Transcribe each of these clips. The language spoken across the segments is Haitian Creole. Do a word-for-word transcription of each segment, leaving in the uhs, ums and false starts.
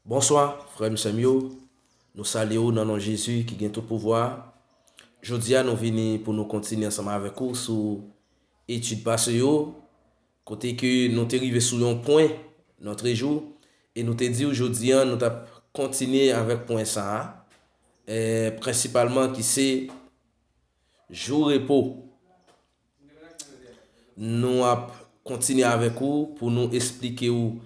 Bonswa, frè m, sè m yo. Nou salye w nan non Jezi ki gen tout pouvwa. Jodi a, nou vini pou nou kontinye ansanm avèk ou sou etid pase yo, kote ke nou te rive sou yon pwen, notre jour, e nou te di w jodi a, nou t ap kontinye avèk pwen sa a, eh, prensipalman ki se jou repo. Nou ap kontinye avèk ou pou nou esplike w,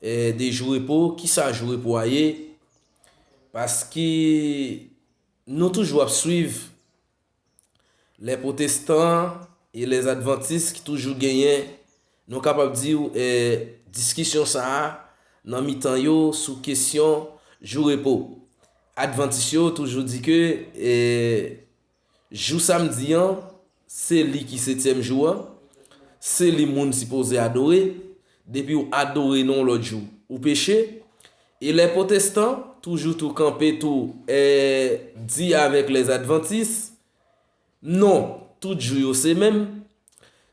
eh, de jou repo, kisa jou repo a ye, paske nou toujou ap swiv lè pwotestan e lè advantis ki toujou genyen, nou kapab di w, eh, diskisyon sa a nan mitan yo sou kesyon jou repo. Advantis yo toujou di ke, eh, jou samdi an, se li ki setyèm jou an, se li moun sipoze adore. Depi w adore nan yon lòt jou, ou peche. E lè pwotestan toujou tou kanpe tou, eh, di avèk lè advantis, non, tout jou yo se menm.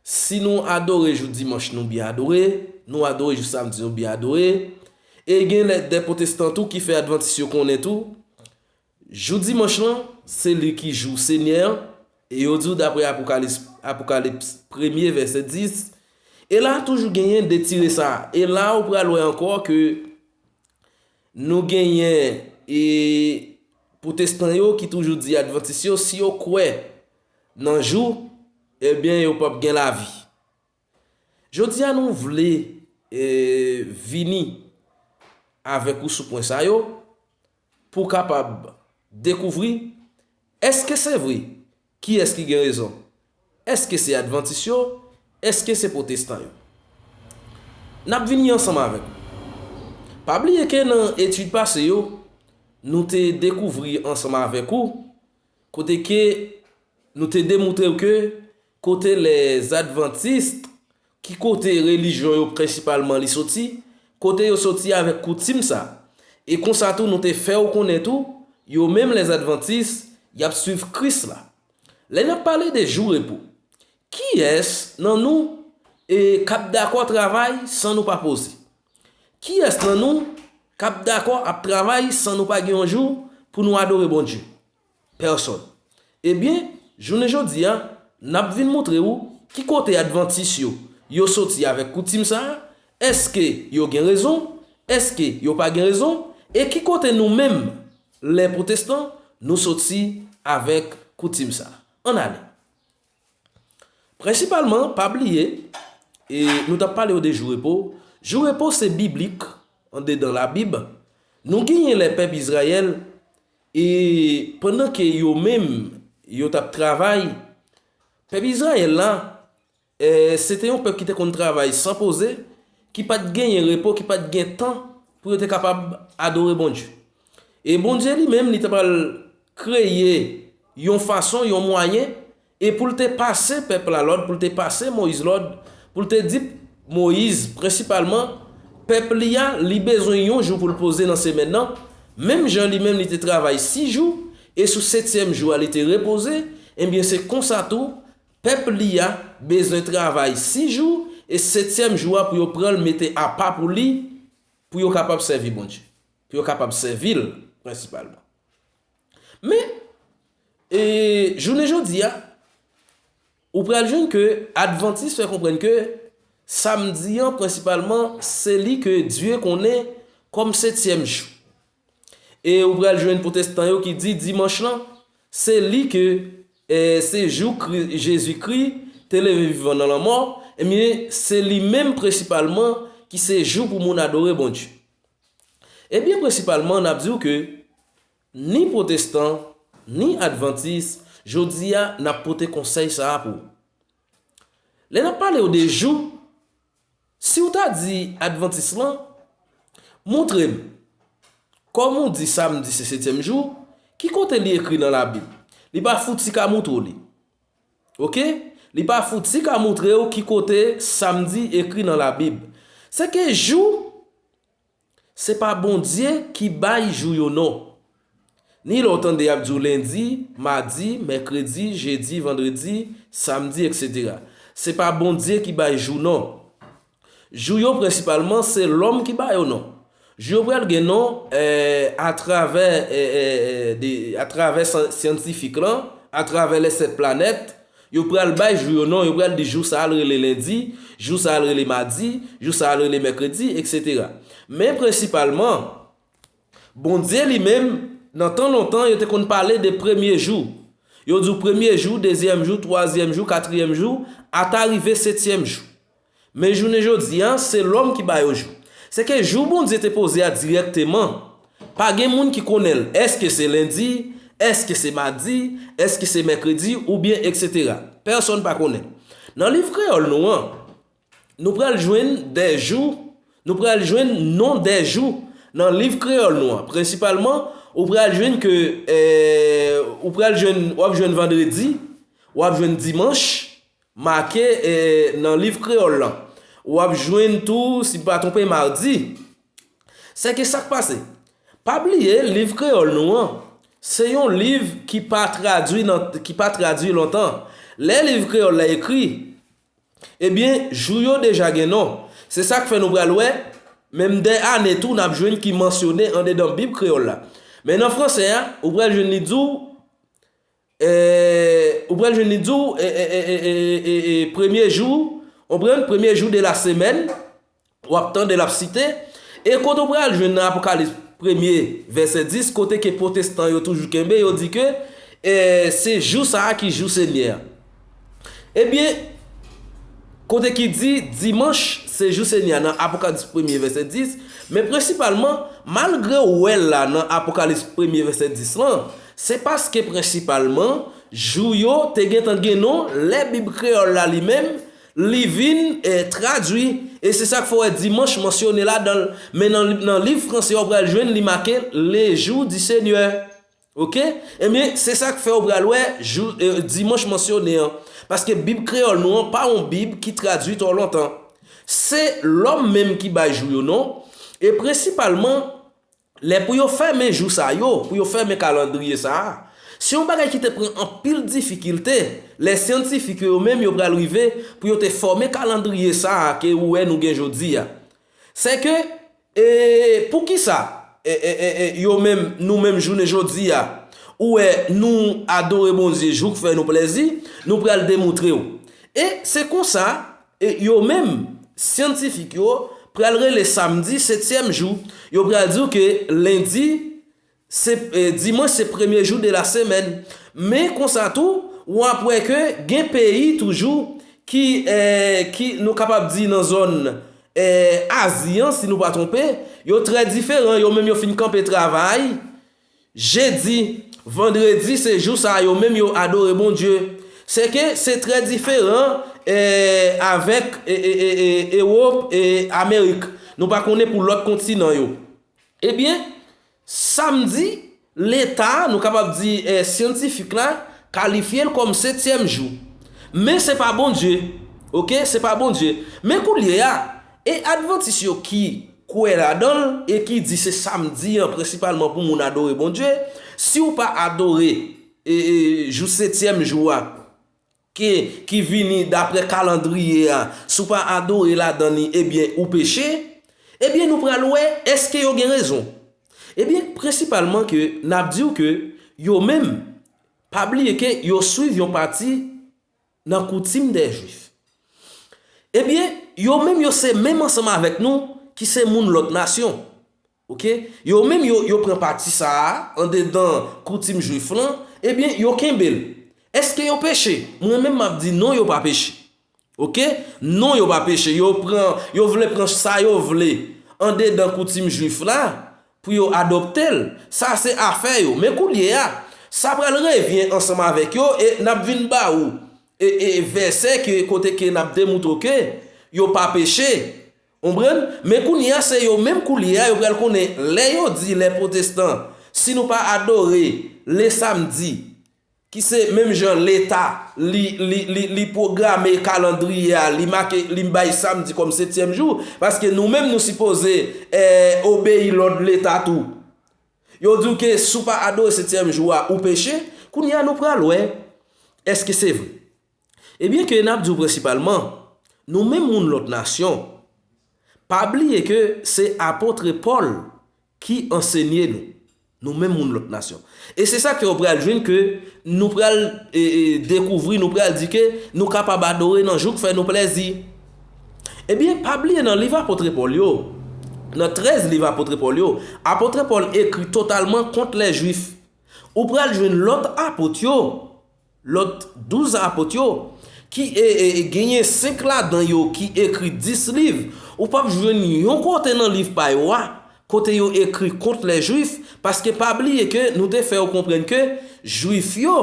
Si nou adore jou dimanch, nou byen adore. Nou adore jou samdi, nou byen adore. E gen lè de pwotestan tou ki fè advantis yo konnen tou, jou dimanch lan, se li ki jou Senyè an, e yo di w daprè Apokalips, Apokalips premye, vèsè dis. E la, toujou genyen detire sa a. E la, ou pral wè ankò ke nou genyen, e, pwotestan yo ki toujou di advantis yo, si yo kwè nan jou, ebyen, yo p ap gen lavi. Jodi a, nou vle, e, vini avèk ou sou pwen sa yo, pou w kapab dekouvri, èske se vre? Kiyès ki gen rezon? Èske se advantis yo? Èske se pwotestan yo? N ap vini ansanm avèk ou. Pa bliye ke nan etid pase yo, nou te dekouvri ansanm avèk ou, kote ke nou te demoutre w ke kote lè advantis, ki kote relijyon yo prensipalman li soti, kote yo soti avèk koutim sa. E konsa tou, nou te fè w konnen tou, yo menm lè advantis, y ap swiv Kris la. Lè n ap pale de jou repo, kiyès nan nou, e, k ap dakò travay san nou pa poze? Kiyès nan nou k ap dakò ap travay san nou pa gen yon jou pou nou adore Bondye? Pèsòn. Ebyen, jounen jodi a, n ap vin moutre w ki kote advantis yo, yo soti avèk koutim sa a, èske yo gen rezon, èske yo pa gen rezon, e ki kote nou menm, lè pwotestan, nou soti avèk koutim sa a. Ann ale. Prensipalman, pa bliye, e nou t ap pale w de jou repo. Jou repo se biblik, andedan Labib. Nou genyen lè pèp Izrayèl, e pandan ke yo menm, yo t ap travay, pèp Izrayèl la, e, se te yon pèp ki te konn travay san poze, ki pa t genyen repo, ki pa t gen tan pou yo te kapab adore Bondye. E Bondye li menm, li te pral kreye yon fason, yon mwayen, e pou l te pase pèp la lòd, pou l te pase Moyiz lòd, pou l te di Moyiz, prensipalman, pèp li a, li bezwen yon jou pou l poze nan semèn nan, menm jan li menm li te travay sis jou, e sou setyèm jou a, li te repoze, ebyen, se konsa tou, pèp li a bezwen travay sis jou, e setyèm jou a pou yo pran l mete apa pou li, pou yo kapab sèvi Bondye, pou yo kapab sèvi l prensipalman. Men, e, jounen jodi a, ou pral jwenn ke advantis fè konprann ke samdi an, prensipalman, se li ke Dye konnen kòm setyèm jou. E ou pral jwenn pwotestan yo ki di dimanch lan, se li ke, e, se jou Kri-, Jezikri te leve vivan nan lanmò, ebyen, se li menm prensipalman ki se jou pou moun adore Bondye. Ebyen, prensipalman, n ap di w ke ni pwotestan, ni advantis, jodi a, n ap pote konsèy sa a pou ou. Lè n ap pale w de jou, si w ta di advantis lan, montre m, kòm ou di samdi se setyèm jou, ki kote li ekri nan Labib? Li pa fouti ka montre w li. Oke? Li pa fouti ka montre w ki kote samdi ekri nan Labib. Se ke jou, se pa Bondye ki bay jou yo non. Ni lè w tande y ap di w lendi, madi, mèkredi, jedi, vandredi, samdi, etsetera. Se pa Bondye ki bay jou non. Jou yo prensipalman se lòm ki ba yo non. Jou yo pral gen non, eh, atravè, eh, eh, eh, de, atravè san- syantifik lan, atravè les sept planètes, yo pral bay jou yo non, yo pral di jou sa a l rele lendi, jou sa a l rele madi, jou sa a l rele mèkredi, etsetera. Men prensipalman, Bondye li menm, nan tan lontan, yo te konn pale de premye jou. Yo di w premye jou, dezyèm jou, twazyèm jou, katriyèm jou, ata rive setyèm jou. Men jounen jodi a, se lòm ki ba yo jou. Se ke jou Bondye te poze a dirèkteman, pa gen moun ki konnen l. Èske se lendi? Èske se madi? Èske se mèkredi? Oubyen etsetera. Pèsonn pa konnen. Nan liv kreyòl nou an, nou pral jwenn de jou, nou pral jwenn non de jou nan liv kreyòl nou an. Prensipalman, ou pral jwenn ke, eh, ou pral jwenn, w ap jwenn vandredi, w ap jwenn dimanch, make, eh, nan liv kreyòl lan. W ap jwenn tou, si m pa twonpe, madi. Se ke sa k pase? Pa bliye, liv kreyòl nou an, se yon liv ki pa tradui nan, ki pa tradui lontan. Lè liv kreyòl la ekri, ebyen, jou yo deja gen non. Se sa k fè nou pral wè, menm dè ane tou, n ap jwenn ki mansyone andedan Bib kreyòl la. Men nan franse a, ou pral jwenn li di w, eh, ou pral jwenn li di w, eh, eh, eh, eh, eh, eh, eh, premye jou, ou pran premye jou de la semèn, w ap tande l ap site, e kote w pral jwenn nan Apokalips premye, vèsè dis, kote ke pwotestan yo toujou kenbe, yo di ke, eh, se jou sa a ki jou Senyè a. Ebyen, kote ki di dimanch se jou Senyè a nan Apokalips premye, vèsè dis, men prensipalman, malgre w wè l la nan Apokalips premye, vèsè dis lan, se paske prensipalman, jou yo te gentan gen non lè Bib kreyòl la li menm, li vin, eh, tradui. E se sa k fè w wè dimanch mansyone ladan l. Men nan, nan liv franse a, w pral jwenn li make le jour du Seigneur. Oke? Ebyen, se sa k fè w pral wè jou, eh, dimanch mansyone an. Paske Bib kreyòl nou an pa yon Bib ki tradui twò lontan. Se lòm menm ki bay jou yo non. E prensipalman, lè pou yo fèmen jou sa yo, pou yo fèmen kalandriye sa a, se yon bagay ki te pran anpil difikilte, lè syantifik yo, yo menm yo pral rive pou yo te fòme kalandriye sa a ke ou wè nou gen jodi a. Se ke, e, poukisa, e, e, e, e, yo menm, nou menm jounen jodi a, ou wè nou adore Bondye jou k fè nou plezi, nou pral demontre w. E se konsa, e yo menm, syantifik yo, pral rele samdi setyèm jou. Yo pral di w ke lendi, se, e, dimanch se premye jou de la semèn. Men konsa tou, w ap wè ke gen peyi toujou ki, e, ki nou kapab di nan zòn, e, Azi an, si nou pa twonpe, yo trè diferan, yo menm yo fin kanpe travay, jedi, vandredi, se jou sa a yo menm yo adore Bondye. Se ke se trè diferan, eh, avèk, e, e, e, e, Ewòp e Amerik. Nou pa konnen pou lòt kontinan yo. Ebyen, samdi, Leta, nou kapab di, eh, syantifik la, kalifye l kòm setyèm jou. Men se pa Bondye. Oke? Se pa Bondye. Men koulye a, e advantis yo ki kwè ladan l e ki di se samdi an prensipalman pou moun adore Bondye, si w pa adore, e, e, jou setyèm jou a, ke, ki vini daprè kalandriye a, si w pa adore ladan li, ebyen, ou peche, ebyen, nou pral wè, èske yo gen rezon? Ebyen, prensipalman ke n ap di w ke yo menm, pa bliye ke yo swiv yon pati nan koutim dè Jwif. Ebyen, yo menm yo se menm ansanm avèk nou ki se moun lòt nasyon. Oke? Yo menm yo, yo pran pati sa a, andedan koutim Jwif lan, ebyen, yo kenbe l. Èske yo peche? Mwen menm m ap di non, yo pa peche. Oke? Non, yo pa peche. Yo pran, yo vle pran sa yo vle andedan koutim Jwif la, pou yo adopte l. Sa se afè yo. Men koulye a, sa pral revyen ansanm avèk yo e n ap vin ba ou, e, e vèsè ke kote ke n ap demoutre w ke yo pa peche. Konprann? Men kounye a, se yo menm koulye a, yo pral konnen lè yo di lè pwotestan, si nou pa adore le samdi, ki se menm jan Leta, li, li, li, li pwograme kalandriye a, li make, li bay samdi kòm setyèm jou, paske nou menm nou sipoze, eh, obeyi lòd Leta tou. Yo di w ke si w pa adore setyèm jou a, ou peche. Kounye a nou pral wè, èske se vre? Ebyen ke n ap di w prensipalman, nou menm moun lòt nasyon, Pa bliye ke se apot Pòl ki ansenye nou, nou menm moun lòt nasyon. E se sa ke w pral jwenn ke nou pral e, e, dekouvri, nou pral di ke nou kapab adore nan jou k fè nou plèzi. Ebyen, pa bliye nan liv apot Pòl yo, nan trèz liv apot Pòl yo, apot Pòl ekri totalman kont lè Jwif. Ou pral jwenn lòt apot yo, lòt douz apot yo, ki e, e, e genyen senk ladan yo ki ekri dis liv, ou p ap jwenn yon kote nan liv pa yo a, kote yo ekri kont lè Jwif, paske pa bliye ke nou te fè yo konprann ke Jwif yo,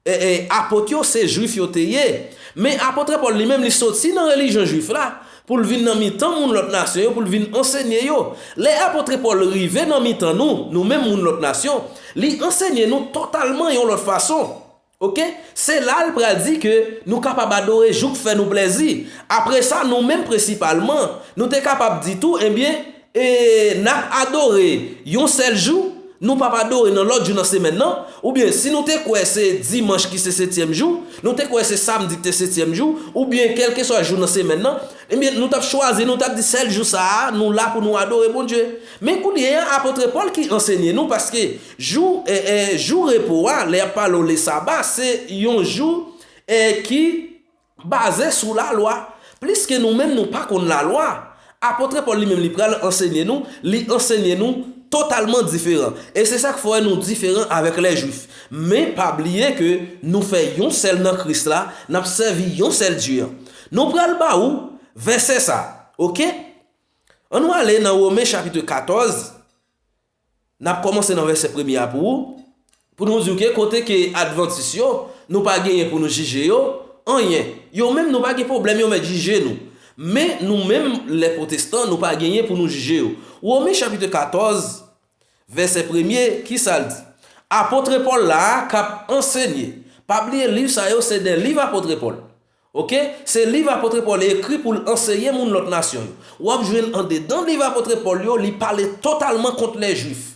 e, e, apot yo se Jwif yo te ye. Men apot Pòl li menm li soti nan relijyon Jwif la, pou l vin nan mitan moun lòt nasyon yo, pou l vin ansenye yo. Lè apot Pòl rive nan mitan nou, nou menm moun lòt nasyon, li ansenye nou totalman yon lòt fason. Oke? Se la l pral di ke nou kapab adore jou k fè nou plèzi. Apre sa, nou menm prensipalman, nou te kapab di tou, ebyen, e, n ap adore yon sèl jou, nou p ap adore nan lòt jou nan semèn nan, oubyen si nou te kwè se dimanch ki se setyèm jou, nou te kwè se samdi ki te setyèm jou, oubyen kèlkeswa jou nan semèn nan, ebyen, nou t ap chwazi, nou t ap di sèl jou sa a, nou la pou nou adore Bondye. Men kounye a, apot Pòl ki ansenye nou, paske jou, e, e, jou repo a, lè y ap pale w le saba, se yon jou, e, ki baze sou lalwa. Pliske nou menm nou pa konn lalwa, apot Pòl li menm li pral ansenye nou, li ansenye nou totalman diferan. E se sa k fè nou diferan avèk lè Jwif. Men pa bliye ke nou fè yon sèl nan Kris la, n ap sèvi yon sèl Dye an. Nou pral ba ou vèsè sa, oke? Ann nou ale nan Women chapit katòz, n ap kòmanse nan vèsè premye a pou ou, pou nou di w ke kote ke advantis yo, nou pa genyen pou nou jije yo, anyen. Yo menm nou pa gen pwoblèm yo mèt jije nou. Men nou menm, lè pwotestan, nou pa genyen pou nou jije yo. Women chapit katòz, vèsè premye, ki sa l di? Apot Pòl la a k ap ansenye. Pa bliye liv sa yo se de liv apot Pòl. Oke? Se liv apot Pòl ekri pou l ansenye moun lòt nasyon yo. W ap jwenn andedan liv apot Pòl yo, li pale totalman kont lè Jwif.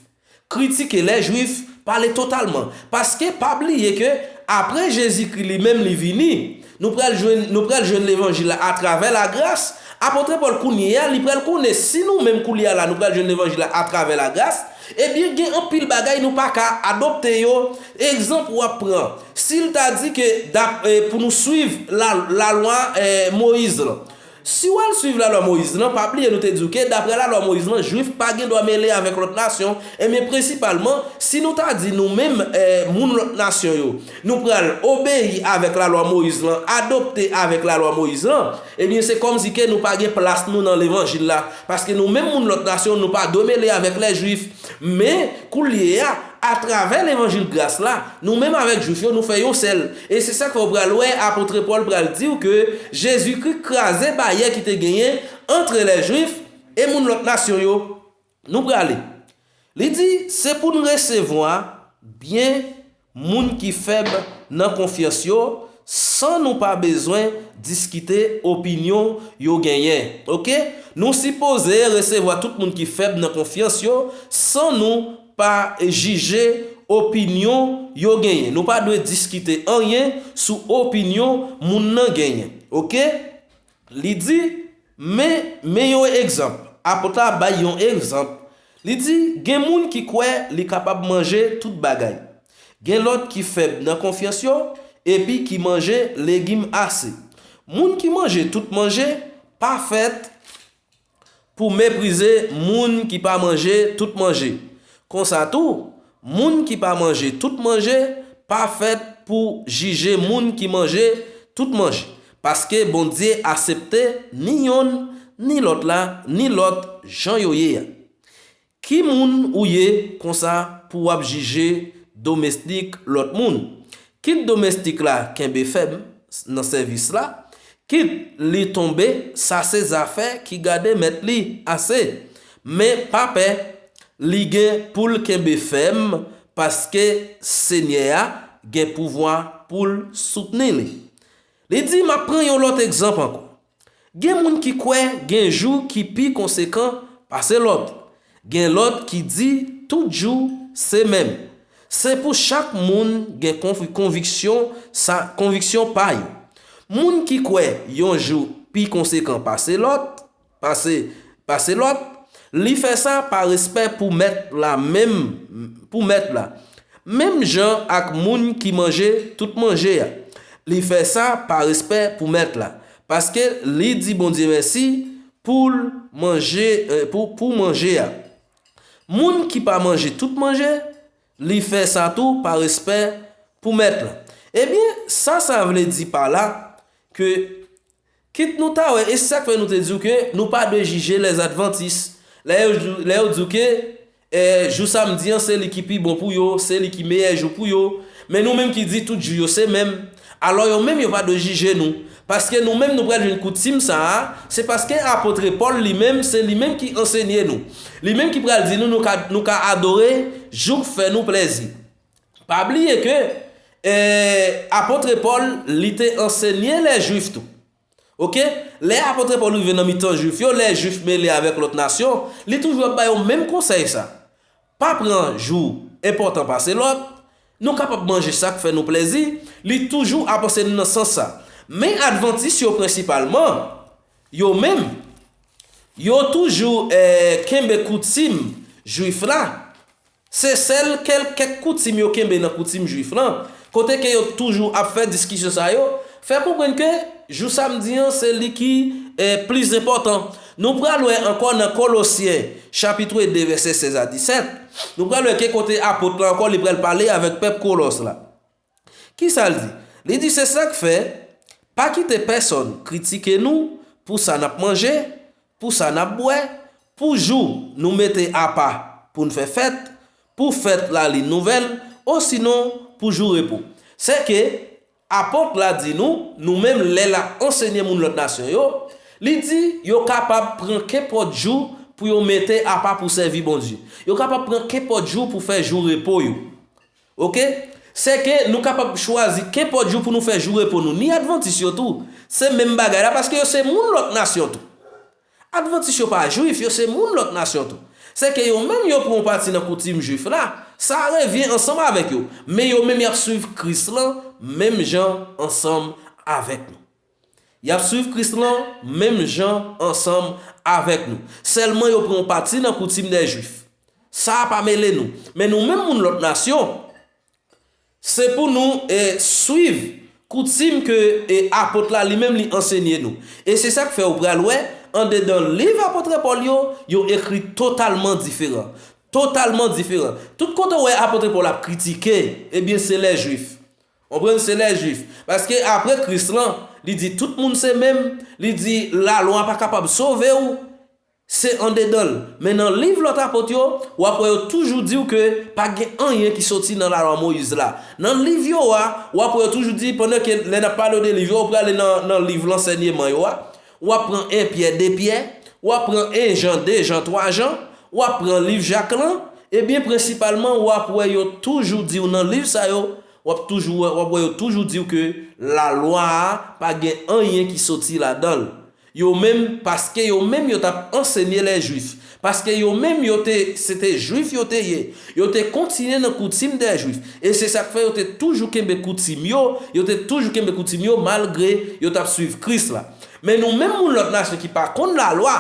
Kritike lè Jwif, pale totalman. Paske pa bliye ke apre Jezikri li menm li vini, nou pral jwenn, nou pral jwenn levanjil la atravè lagras. Apot Pòl kounye a, li pral konnen si nou menm kounye a la, nou pral jwenn levanjil la atravè lagras, ebyen gen anpil bagay nou pa ka adopte yo. Egzanp w ap pran, si l ta di ke dap, e, pou nou swiv la, lalwa, e, Moyiz lan. Si w al swiv lalwa Moyiz lan, pa bliye nou te di w ke daprè lalwa Moyiz lan, Jwif pa gen dwa mele avèk lòt nasyon. Ebyen, prensipalman, si nou ta di nou menm, e, moun lòt nasyon yo, nou pral obeyi avèk lalwa Moyiz lan, adopte avèk lalwa Moyiz lan, ebyen, se kòmsi ke nou pa gen plas nou nan levanjil la, paske nou menm moun lòt nasyon, nou pa dwe mele avèk lè Jwif. Men, kounye a, atravè levanjil gras la, nou menm avèk Jwif yo, nou fè yon sèl. E se sa k fè w pral wè apot Pòl pral di w ke Jezikri kraze baryè ki te genyen ant lè Jwif e moun lòt nasyon yo. Nou prale. Li di, se pou n resevwa byen moun ki fèb nan konfyans yo, san nou pa bezwen diskite opinyon yo genyen. Oke? Nou sipoze resevwa tout moun ki fèb nan konfyans yo, san nou pa jije opinyon yo genyen. Nou pa dwe diskite anyen sou opinyon moun nan genyen. Oke? Li di, men, men yon egzanp. Apot la bay yon egzanp. Li di, gen moun ki kwè li kapab manje tout bagay. Gen lòt ki fèb nan konfyans yo, epi ki manje legim ase. Moun ki manje tout manje pa fèt pou meprize moun ki pa manje tout manje. Konsa tou, moun ki pa manje tout manje pa fèt pou jije moun ki manje tout manje, paske Bondye aksepte ni yonn, ni lòt la, ni lòt jan yo ye a. Ki moun ou ye konsa pou w ap jije domestik lòt moun? Kit domestik la kenbe fèm nan sèvis la, kit li tonbe, sa se zafè ki gade mèt li ase. Men pa pè, li gen pou l kenbe fèm, paske Senyè a gen pouvwa pou l soutni li. Li di, m ap pran yon lòt egzanp ankò. Gen moun ki kwè gen jou ki pi konsekan pase lòt. Gen lòt ki di tout jou se menm. Se pou chak moun gen konvi-, konviksyon sa, konviksyon pa yo. Moun ki kwè yon jou pi konsekan pase lòt, pase pase lòt, li fè sa pa respè pou mèt la menm, pou mèt la. Menm jan ak moun ki manje tout manje a. Li fè sa pa respè pou mèt la. Paske li di Bondye mèsi pou l manje, eh, pou, pou manje a. Moun ki pa manje tout manje, li fè sa tou pa respè pou mèt la. Ebyen, sa sa vle di pa la, ke kit nou ta wè, e se sa k fè nou te di w ke nou pa dwe jije lèzadvantis. Lè yo, lè yo di w ke, eh, jou samdi an, se li ki pi bon pou yo, se li ki meyè jou pou yo. Men nou menm ki di tout jou yo se menm. Alò yo menm yo pa dwe jije nou. Paske nou menm nou pral jwenn koutim sa a, se paske apot Pòl li menm, se li menm ki ansenye nou. Li menm ki pral di nou, nou ka, nou ka adore jou k fè nou plèzi. Pa bliye ke, eh, apot Pòl, li te ansenye lè Jwif tou. Oke? Lè apot Pòl rive nan mitan Jwif yo, lè Jwif mele avèk lòt nasyon, li toujou ap ba yo menm konsèy sa. Pa pran jou enpòtan pase lòt, nou kapab manje sa k fè nou plèzi, li toujou ap ansenye nou nan sans sa. Men Advantis yo prensipalman, yo menm, yo toujou, eh, kenbe koutim Jwif la. Se sèl kèl-, kèk koutim yo kenbe nan koutim Jwif lan, kote ke yo toujou ap fè diskisyon sa yo, fè konprann ke jou samdi an se li ki, eh, plis enpòtan. Nou pral wè ankò nan Kolosyen, chapit de, vèsè sèz a disèt, nou pral wè ke kote apot la ankò, li pral pale avèk pèp Kolòs la. Kisa l di? Li di, se sa k fè, pa kite pèsonn kritike nou pou sa n ap manje, pou sa n ap bwè, pou jou nou mete apa pou n fè fèt, pou fèt lalin nouvèl, osinon pou jou repo. Sèke, apot la di nou, nou menm lè l ap ansenye moun lòt nasyon yo, li di yo kapab pran kenpòt jou pou yo mete apa pou sèvi Bondye. Yo kapab pran kenpòt jou pou fè jou repo yo. Oke? Sèke nou kapab chwazi kenpòt jou pou nou fè jou repo nou. Ni Advantis yo tou, se menm bagay la, paske yo se moun lòt nasyon tou. Advantis yo pa Jwif, yo se moun lòt nasyon tou. Sèke yo menm yo pran yon pati nan koutim Jwif la, sa revyen ansanm avèk yo. Men yo menm y ap swiv Kris lan, menm jan ansanm avèk nou. Y ap swiv Kris lan, menm jan ansanm avèk nou. Sèlman yo pran yon pati nan koutim dè Jwif. Sa a pa mele nou. Men nou menm moun lòt nasyon, se pou nou, eh, swiv koutim ke, eh, apot la li menm li ansenye nou. E se sa k fè ou pral wè, andedan liv apot Pòl yo, yo ekri totalman diferan. Totalman diferan. Tout kote ou wè apot Pòl ap kritike, ebyen se lè Jwif. Konprann, se lè Jwif. Paske apre Kris lan, li di tout moun se menm, li di lalwa pa kapab sove w. Se andedan l. Men nan liv lòt apot yo, w ap wè yo toujou di w ke pa gen anyen ki soti nan lalwa Moyiz la. Nan liv yo a, w ap wè yo toujou di, pandan ke lè n ap pale de liv yo, ou prale nan, nan liv lansèyman yo a, w ap pran en Pyè, de Pyè, w ap pran en Jan, de Jan, twa Jan, w ap pran liv Jak lan, ebyen, prensipalman, w ap wè yo toujou di w nan liv sa yo, w ap toujou wè, w ap wè yo toujou di w ke lalwa a pa gen anyen ki soti ladan l. Yo menm, paske yo menm yo t ap ansenye lè Jwif. Paske yo menm yo te, se te Jwif yo te ye. Yo te kontinye nan koutim dè Jwif. E se sa k fè yo te toujou kenbe koutim yo, yo te toujou kenbe koutim yo malgre yo t ap swiv Kris la. Men nou menm moun lòt nasyon ki pa konn lalwa,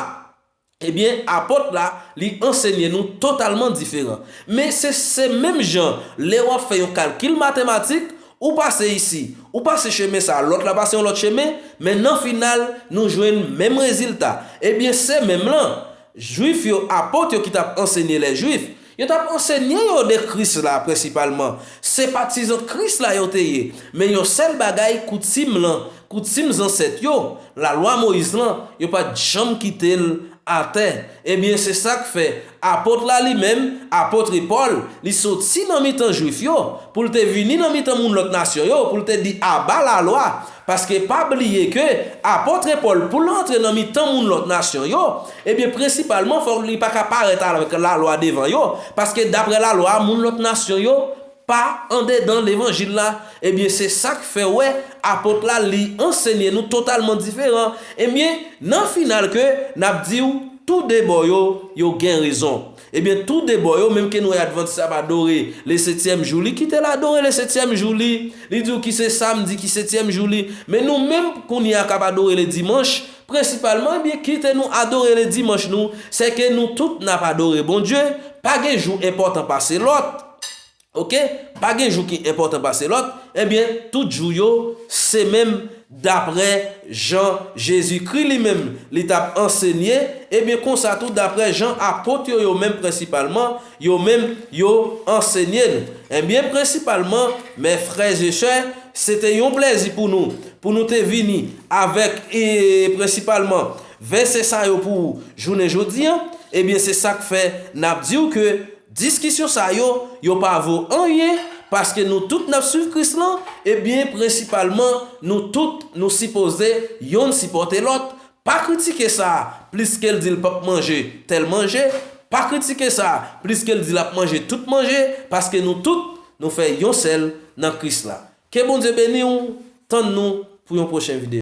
ebyen, apot la, li ansenye nou totalman diferan. Men se, se menm jan, lè w ap fè yon kalkil matematik, ou pase isi, ou pase chemen sa, lòt la pase yon lòt chemen, men nan final, nou jwenn menm rezilta. Ebyen, se menm lan, Jwif yo, apot yo ki t ap ansenye lè Jwif, yo t ap ansenye yo de Kris la prensipalman. Se patizan Kris la yo te ye. Men yon sèl bagay, koutim lan, koutim zansèt yo, lalwa Moyiz lan, yo pa t janm kite l atè. Ebyen, se sa k fè apot la li menm, apot Pòl, li soti nan mitan Jwif yo, pou l te vini nan mitan moun lòt nasyon yo, pou l te di aba lalwa. Paske pa bliye ke apot Pòl, pou l antre nan mitan moun lòt nasyon yo, ebyen, prensipalman, fòk li pa ka parèt avèk lalwa devan yo, paske daprè lalwa a, moun lòt nasyon yo pa andedan levanjil la. Ebyen, se sa k fè wè apot la, li ansenye nou totalman diferan. Ebyen, nan final ke n ap di w, tou de bò yo, yo gen rezon. Ebyen, tou de bò yo, menm ke nou wè Advantis ap adore le setyèm jou, li kite l adore le setyèm jou li, li di w ki se samdi ki setyèm jou li. Men nou menm, kounye a k ap adore le dimanch, prensipalman, ebyen, kite nou adore le dimanch nou, se ke nou tout n ap adore Bondye, pa gen jou enpòtan pase lòt. Oke? Pa gen jou ki enpòtan pase lòt. Ebyen, tout jou yo, se menm daprè jan Jezikri li menm li t ap ansenye, ebyen, konsa tou daprè jan apot yo, yo menm prensipalman, yo menm yo ansenye nou. Ebyen, prensipalman, mes frères et sœurs, se te yon plèzi pou nou, pou nou te vini avèk, e, prensipalman, vèsè sa yo pou jounen jodi a. Ebyen, se sa k fè n ap di w ke diskisyon sa yo, yo pa vo anyen, paske nou tout n ap swiv Kris lan, ebyen, prensipalman, nou tout, nou sipoze yonn sipòte lòt. Pa kritike sa, pliske l di l p ap manje tèl manje, pa kritike sa, pliske l di l ap manje tout manje, paske nou tout, nou fè yon sèl nan Kris la. Ke Bondye beni w, tann nou pou yon pwochen videyo.